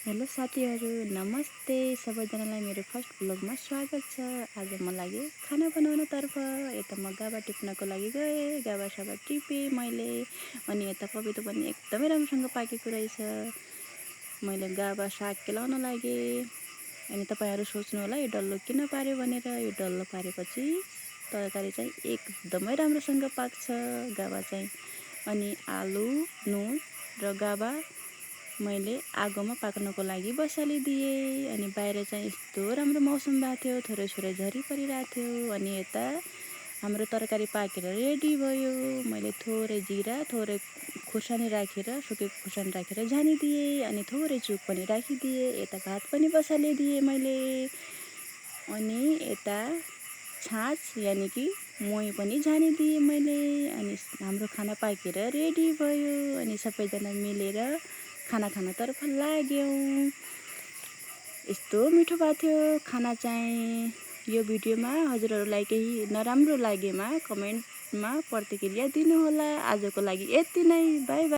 Hello साथीहरू, नमस्ते सबैजनालाई मेरो फर्स्ट ब्लगमा स्वागत छ। आज म लागि खाना बनाउनतर्फ यता म गाबा टिप्नको लागि गएँ। गाबा टिपेँ मैले, अनि यता पपितो पनि एकदमै राम्रोसँग पाकेको रहेछ। मैले गाबा साग केलाउन लागेँ। अनि तपाईँहरू सोच्नु होला यो डल्लो किन पार्यो भनेर। यो डल्लो पारेपछि तरकारी चाहिँ एकदमै राम्रोसँग पाक्छ गाबा चाहिँ। अनि आलु, नुन र गाबा मैले आगोमा पाक्नको लागि बसालिदिएँ। अनि बाहिर चाहिँ यस्तो राम्रो मौसम भएको थियो, थोरै थोरै झरी परिरहेको थियो। अनि यता हाम्रो तरकारी पाकेर रेडी भयो। मैले थोरै जिरा, थोरै खुर्सानी राखेर, सुकेको खुर्सानी राखेर झानिदिएँ। अनि थोरै चुक पनि राखिदिएँ। यता भात पनि बसालिदिएँ मैले। अनि यता छाँच यानि कि मोही पनि झानिदिएँ मैले। अनि हाम्रो खाना पाकेर रेडी भयो। अनि सबैजना मिलेर खाना खानतर्फ लाग्यौँ। यस्तो मिठो भएको थियो खाना चाहिँ। यो भिडियोमा हजुरहरूलाई केही नराम्रो लागेमा कमेन्टमा प्रतिक्रिया दिनुहोला। आजको लागि यति नै, बाई बाई।